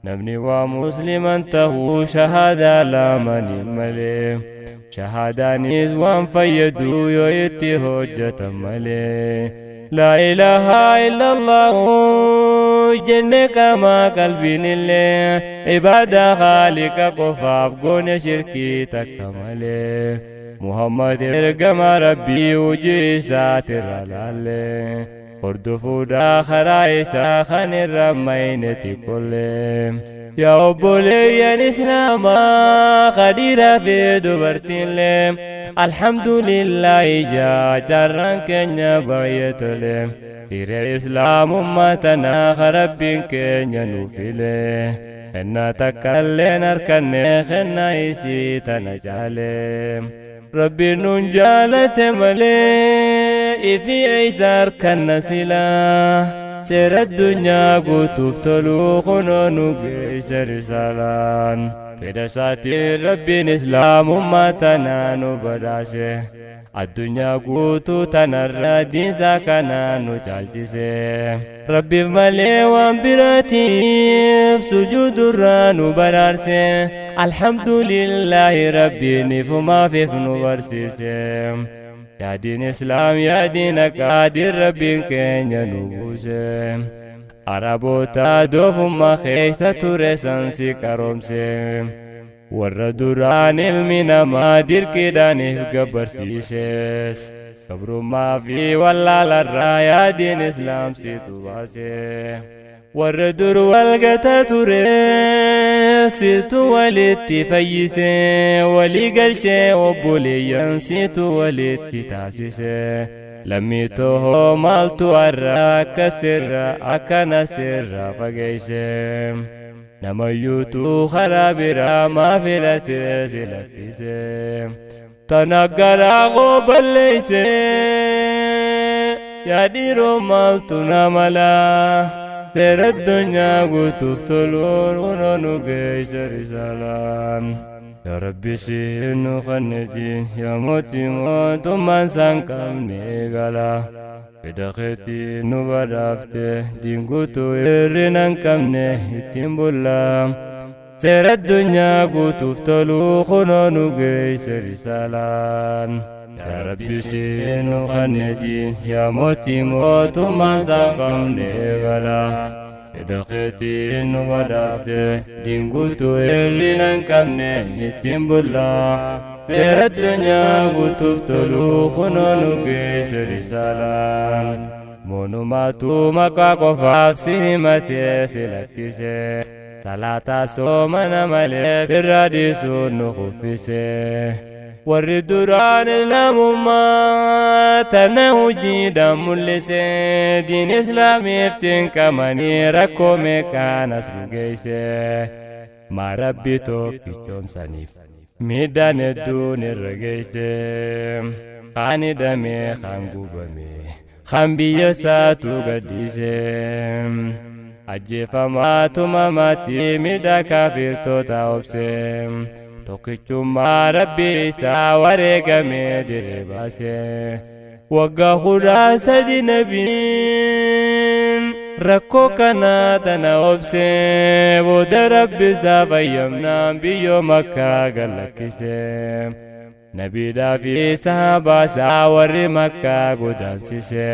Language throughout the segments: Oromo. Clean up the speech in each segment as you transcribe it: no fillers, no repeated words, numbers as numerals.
Namni waa musliman tahuu shahaadaa laamanii malee, shahaadaanis waan fayyadu yoo itti hojjetan malee. Laa ilaaha illallahu jenne qaamaa qalbiinillee, ibaadaa Khaaliqa qofaaf goone shirkii takka malee. Muhammad ergama Rabbii hojii isaatirra laallee, hordofuudhaa karaa isaa kan irra mayne xiqqollee. Yaa obboleeyyan Islaamaa khadiiraa fi dubartiinlee, alhamdulillaahi jaarraan keenya baay'ee tole. Hiree Islaamummaa tanaa Rabbiin keenya nuuf file. Kennaa takka illeen harkanne kennaa isii tana caale. Rabbiin nun jaalate malee ifi eeysa harkanna silaa. Seera addunyaa guutuuf toluu kunoo nu geesse risaalaan. Fedha isaatiin Rabbiin Islaamummaa tanaa nu badhaase. Addunyaa guutuu tanarra diinsaa kanaa nu caalchise. Rabbiif malee waan biraatiif sujuudurraa nu baraarse. Alhamdulillaahi Rabbiin ifumaafif nu barsiise. Yaa diin Islaam, yaa diin haqaa, Rabbiin keenya nu buuse. Araboota doofummaa keessa ture san si qaroomse. Warra duraan ilmi namaa dirqiidhaaniif gabbarsiises. Gabrummaa fi wallaalarraa yaa diin Islaam situ baase. Warra dur walgata ture situ walitti fayyise, walii galchee obboleeyyan situ walitti taasise. Lammii tohoo maaltu har'a akkasirra akkana sirra fageeyse? Namayyuutu karaa biraa maa filatee si lakkise? Tana garaa koo balleeyse, yaa dhiiroo maaltu na mala? Seera addunyaa guutuuf toluun kunoo nu geesse risaalaan. Yaa Rabbi siin nu kennitiin, yaa mootii mootummaan isaan qabne gala. Fedha keetiin nu badhaafte diin guutuu hir'ina hin qabne ittiin bulla. Seera addunyaa guutuuf toluu kunoo nu geesse risaalaan. Yaa Rabbi siin nu kennitiin, yaa mootii mootummaan isaan qabne gala. Fedha keetiin nu badhaafte diin guutuu hir'ina hin qabne ittiin bulla. Seera addunyaa guutuuf toluu kunoo nu geesse risaalaan. Moonumaatu maqaa qofaaf si himatee si lakkise. Salaataa soomana malee firra dhiisuun nu kuffise. Warri duraan Islaamummaa tana hojiidhaan mul'ise, diin Islaamiif cinqamanii rakkoo meeqaan as nu geesse. Maa Rabbi tokkichoomsaniif miidhaan hedduun irra geesse. Kaan hidhamee, kaan gubame, kaan biyya isaatu gaddise. Ajjeefamaa tumamaatti miidhaa kaafirtoota obse. Tokkichummaa Rabbi isaa wareegamee dirree baase. Waggaa 13 nabiin rakkoo kana tana obse, booda Rabbi isaa fayyamnaan biyyoo Makkaa gallakkise. Nabiidhaa fi sahabaa isaa warri Makkaa godaansise.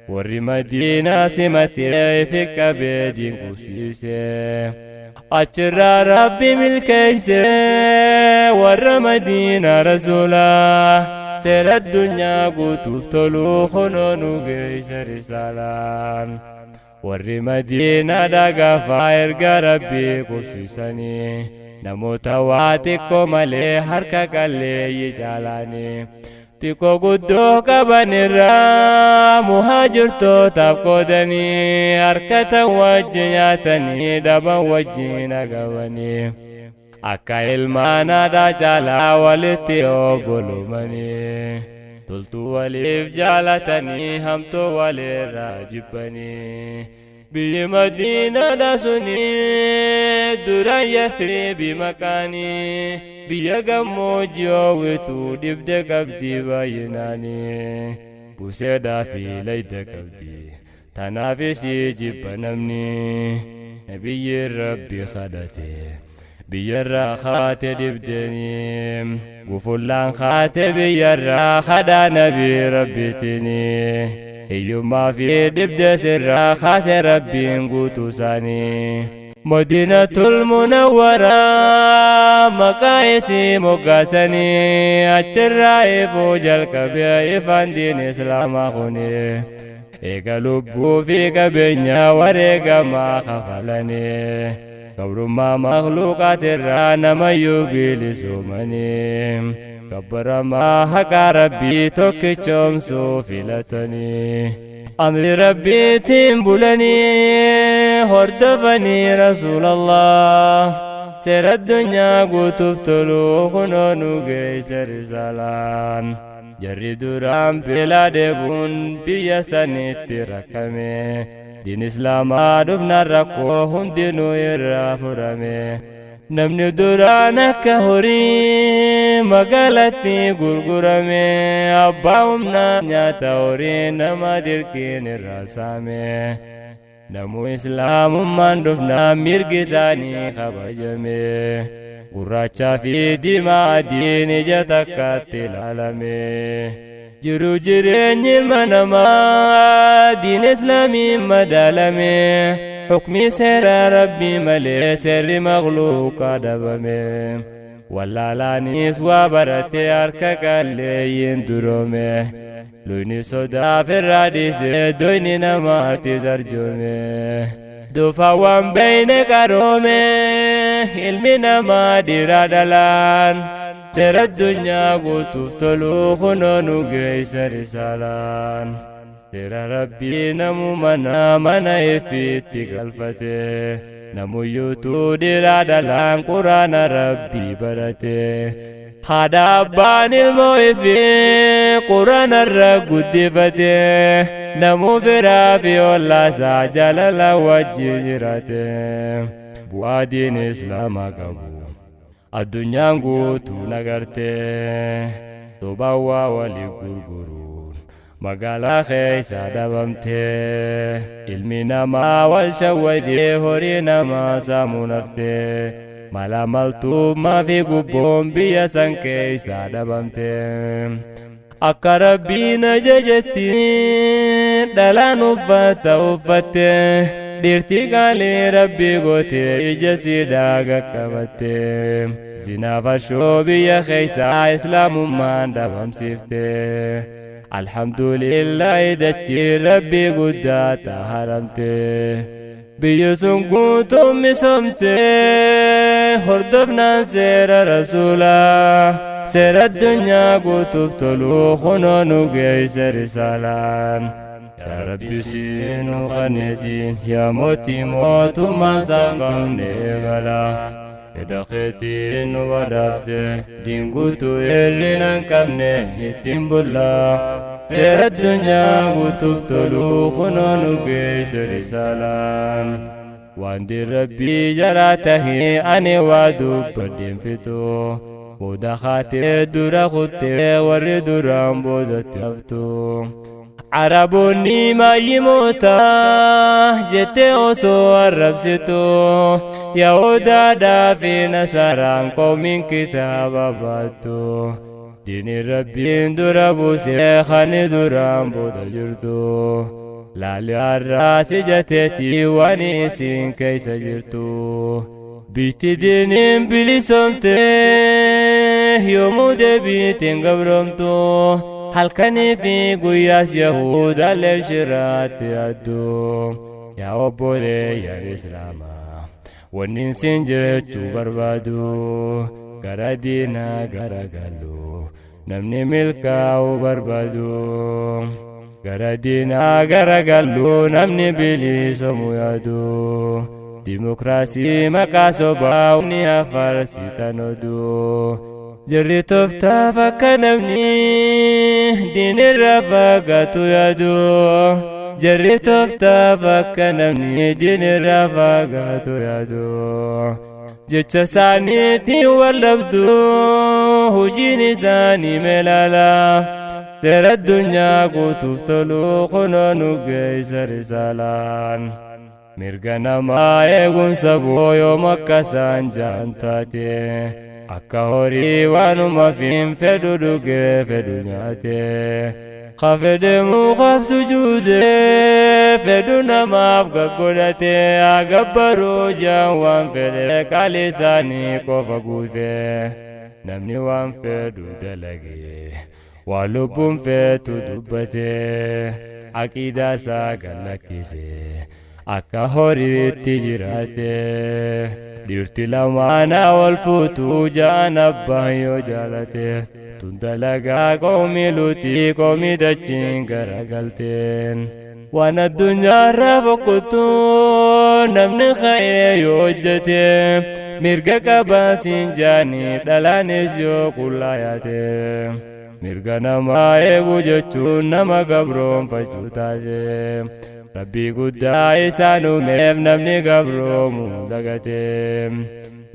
Warri Madiinaa simatee ifi qabee diin qubsiise. Achirraa Rabbi milkeeyse warra Madiinaa rasuulaa. Seera addunyaa guutuuf toluu kunoo nu geesse risaalaan. Warri Madiinaa dhagaafaa erga Rabbii qubsiisanii, namoota waa xiqqoo malee harka qalleeyyii caalaanii. Xiqqoo guddoo qaban irraa muhaajirtootaaf qoodanii, harkatan wajji nyaatanii, dhaban wajjin agabanii. Akka ilmaan haadhaa caalaa walitti obbolumanii. Toltuu waliif jaalatanii, hamtuu walirraa jibbanii. Biyyi Madiinaadha suni duraan Yathribi maqaanii, biyya gammoojjii oowwituu dhibde qabdi baay'inaanii. Buseedhaa fi layda qabdi, tanaaf isii jibba namni. Nabiyyi Rabbi kadhate biyyarraa kaate dibdeenii gufullaan kaate biyyarraa kadhaa nabii Rabbiitinii hiyyummaa fi dhibdee sirraa kaase Rabbiin guutuu isaanii. Madiinatul Munawwaraa maqaa isii moggaasanii achirraa ifuu jalqabee ifaan diin Islaamaa kuni eega lubbuu fi qabeenya wareegamaa kafalanii gabrummaa makhluuqaatirraa namayyuu bilisuumanii gabbaramaa haqaa Rabbii tokkichoomsuu filatanii amri Rabbiitiin bulanii hordofanii Rasuulallah seera addunyaa guutuuf toluu kunoo nu geesse risaalaan. Jarri duraan beelaa deebuun biyya sanitti rakkame diin Islaamaa dhufnaan rakkoo hundinuu irraa furame. Namni duraan akka horii magaalatti gurgurame abbaa humnaa nyaata horii nama dirqiin irraa saame. Namuu Islaamummaan dhufnaan mirgi isaanii kabajame. Gurraachaa fi diimaa adiin ija takkaatti ilaalame. Jiru jireenyi ilma namaa diin Islaamiin madaalame. Hukmi seera Rabbii malee seerri makhluuqaa dhabame. Wallaalaanis waa baratee harka qalleeyyiin duroome. Luyni sodaaf irraa dhiisee doyni namaatti arjoome. Dufaawwan beeyne qaroome ilmi namaa dhiiraa dhalaan seera addunyaa guutuuf toluu kunoo nu geesse risaalaan. Seera Rabbii namu mana mana ifiitti galfate namuyyuutuu dhiiraa dhalaan quraana Rabbii barate. Haadha abbaan ilmoo ifii quraana irra guddifate namuu firaa fi ollaasaa jaalala wajji jiraate. Bu'aa diin Islaamaa qabu addunyaan guutuu nagarte sobaan waa walii gurguruun magaalaa keessa dhabamte ilmi namaa wal shawwadee horii namaa saamuu nafte. Mala maltummaa fi gubboon biyya san keessa dhabamte. Akka Rabbiin ajajetti dhalaan uffata uffatte dhiirti qaalii Rabbii goote ija siidhaa qaqqabatte. Zinaa farshoo biyya keessa Islaamummaan dhabamsiifte. Alhamdulillaahi dachii Rabbii guddaa taharamte. Biyyi sun guutuun misoomte hordofnaan seera Rasuulaa seera addunyaa guutuuf toluu kunoo nu geesse risaalaan. Yaa Rabbi siinuu kanneen yaa mootii mootummaan isaan qabne eegala. Fedha keetiin nu badhaafte diin guutuu hir'ina hin qabne ittiin bulla. Seera addunyaa guutuuf toluu kunoo nu geesse risaalaan. Waan diin Rabbii jaraa tahee ani waa dubbadheen fixu. Booda kaatee dura kuttee warri duraan boodatti haftu. Araboonni maayimoota jettee osoo arrabsitu Yahudaadhaa fi Nasaraan qoomiin kitaaba baattu. Diini Rabbiin dura buusee kan duraan booda jirtu. Laalli har'aas ijateetii waan isiin keessa jirtu. Biitti diiniin bilisoomte yoomuu deebiitiin gabroomtu. Halkanii fi guyyaas Yahudaalee shiraatti addu. Yaa obboleeyyan Islaamaa wanni isin jechuu barbaadu gara diinaa gara galu namni milkaa'uu barbaadu. Gara diinaa gara galu namni bilisoomuu yaadu. Dimokiraasii maqaa sobaa ni afarsitan oduu. Jarri tooftaaf akka namni diinirra fagaatu yaadu. Jarri tooftaaf akka namni diinirra fagaatu yaadu. Jecha isaaniitiin wal dhabdu hojiin isaanii meelaala. Seera addunyaa guutuuf tolu kunoo nu geesse risaalaan. Mirga namaa eeguun saboo yoom akka isaan jaan taate. Akka horii waanuma fiin fedhu dhugee fedhu nyaate. Ka fedhe mukaaf sujuudee fedhu namaaf gaggodhate agabbaruu jaan waan fedhe qaali isaanii qofa guute. Namni waan fedhu dalage waan lubbuun feetu dubbate aqiidaa isaa gallakkise akka horiitti jiraate. Dhiirti lamaanaa wal fuutuu jaan abbaan yoo jaalate. Tun dalagaa qoomii luutii qoomii dachiin garagalteen. Waan addunyaarra boqotu namni ka'ee yoo hojjete mirga qabaan jaanii dhalaanis yoo qullaa yaate. Mirga namaa eeguu jechuun nama gabroonfachuu taate. Rabbii guddaa isaan uumeef namni gabroomuu dagate.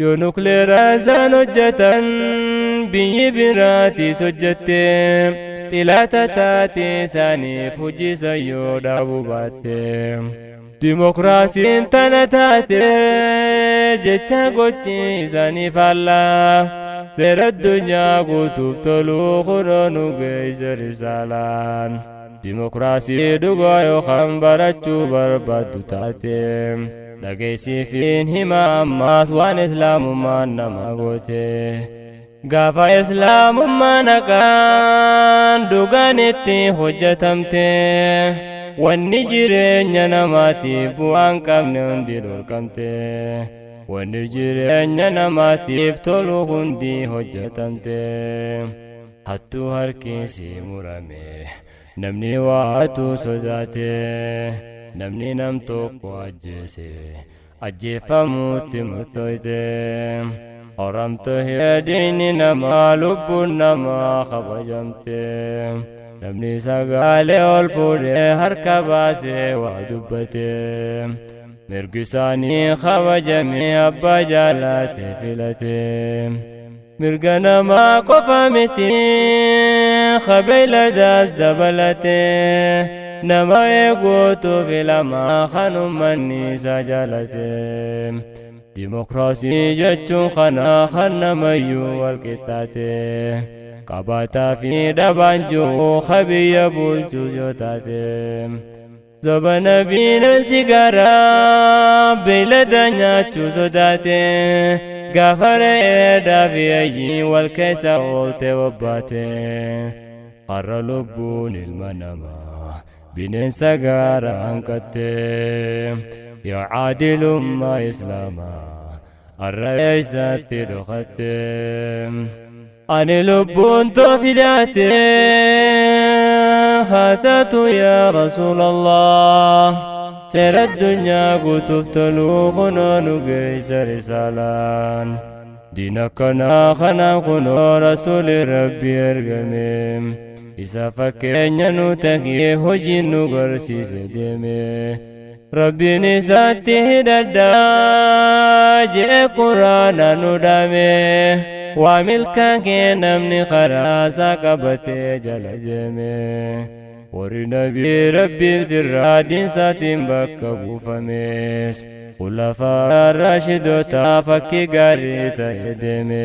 Yoo nukleeraa isaan hojjetan biyyi biraatiis hojjette xilaata taate isaaniif hojii yoo dhaabuu baatte. Dimokiraasiin tana taate jecha gochi isaanii faallaa seera addunyaa guutuuf toluu kunoo nu geesse risaalaan. Dimokiraasii dhugaa yookaan barachuu barbaaddu taate. Dhageessiifiin hima ammaas waan islaamummaan nama goote. Gaafa islaamummaan haqaan dhugaan itti hojjetamte. Wanni jireenya namaatiif bu'aan qabne hundi dhorkamte. Wanni jireenya namaatiif tolu hundi hojjetamte. Hattuu harkiisi murame namni waatu sodaate. Namni nam tokko ajjeese ajjeefamuutti murtooyte. Horamtu heddiini namaa lubbuun namaa kabajamte. Namni sagaalee ol fuudhee harka baasee waa dubbate. Mirgi isaanii kabajamee abbaa jaalate filate. Mirga namaa qofa miti kabeeladaas dabalate. Nama eeguutu filamaa kan uummanni isaa jaalate. Dimokiraasii jechuun kana kan namayyuu wal qixxaate. Qabaataa fi dhabaan jiru biyya bulchuus yoo taate. Zabana bineensi garaa beeylada nyaachuu sodaate. Gaafa re'eedhaa fi ayyii wal keessa oolte bobbaate. Har'a lubbuun ilma namaa bineensa gaara hanqatte. Yaa caadilummaa islaamaa har'a eessatti dhokatte. Ani lubbuun toofidaate haatatu yaa rasuulallah. Seera addunyaa guutuuf toluu kunoo nu geesse risaalaan. Diina kanaa kanaan kunoo rasuuli rabbi ergame. Isa fakkeenya nu tahee hojii nu garsiise deeme. Rabbiin isaatti hidhadhaa jee quraana nu dhaame. Waa milkaan kee namni karaa isaa qabatee jala deeme. Warri nabii rabbiif dirraa diinsaatiin bakka buufames. Khulafaa raashidotaa fakkii gaarii ta'e deeme.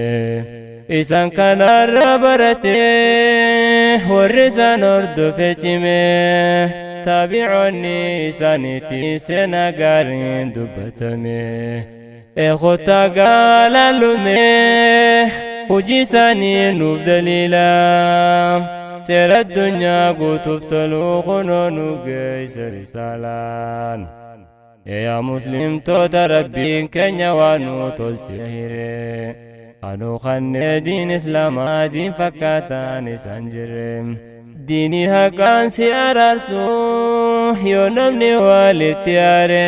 Isaan kanarra barate warri isaan hordofe cime. Taabi'oonni isaaniitti seenaa gaariin dubbatame. Eekota gaalaan lume hojii isaanii nuuf daliila. Seera addunyaa guutuuf toluu kunoo nu geesse risaalaan. Yaa muslimtoota rabbiin keenya waan nu tolche hiree. Anuu kannee diin islaamaa diin fakkaataan isaan jirre. Diinii haqaan si araarsu yoo namni walitti aare.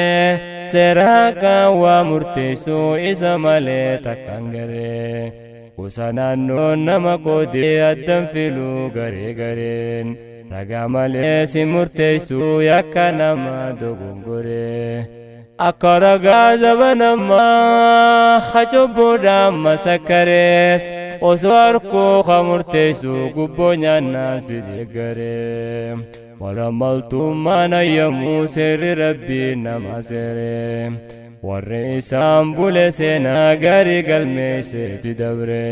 Seera haqaan waa murteessu isa malee takkaan garee. Gosa naannoon nama qoodee addan filuu garee gareen. Ragaa malee si murteessu yakka nama dogongoree. Akka ragaa zabanammaa hacubbuudhaan masakkarees osoo harkuu ka murteessu gubboo nyaannaan si deeggaree. Malamaltummaan ayyammuu seerri rabbii nama seere. Warri isaan bule seenaa gaarii galmeesseeti dabre.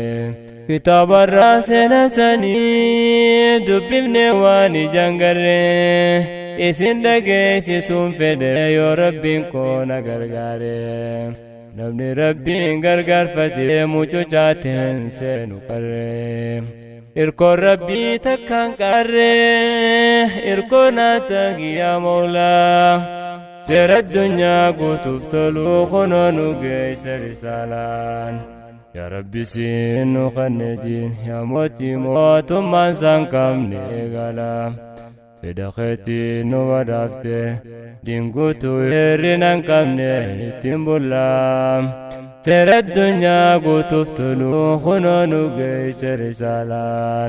Kitaabarraa seena sanii dubbifne waan ijaan garree. Isin dhageessisuun fedhe yoo rabbiin koo na gargaare. Namni rabbiin gargaarfatee mucucaateen seenu qarree. Irkoon rabbii takkaan qarree irkoo naa tagiyaa moolaa. Seera addunyaa guutuuf toluu kunoo nu geesse risaalaan. Yaa Rabbi siin nu kanneetiin yaa mootii mootummaan isaan qabne eegala. Fedha keetiin nu badhaafte dinguutuu hir'ina hin qabne ittiin bullaa. Seera addunyaa guutuuf toluu kunoo nu geesse risaalaan.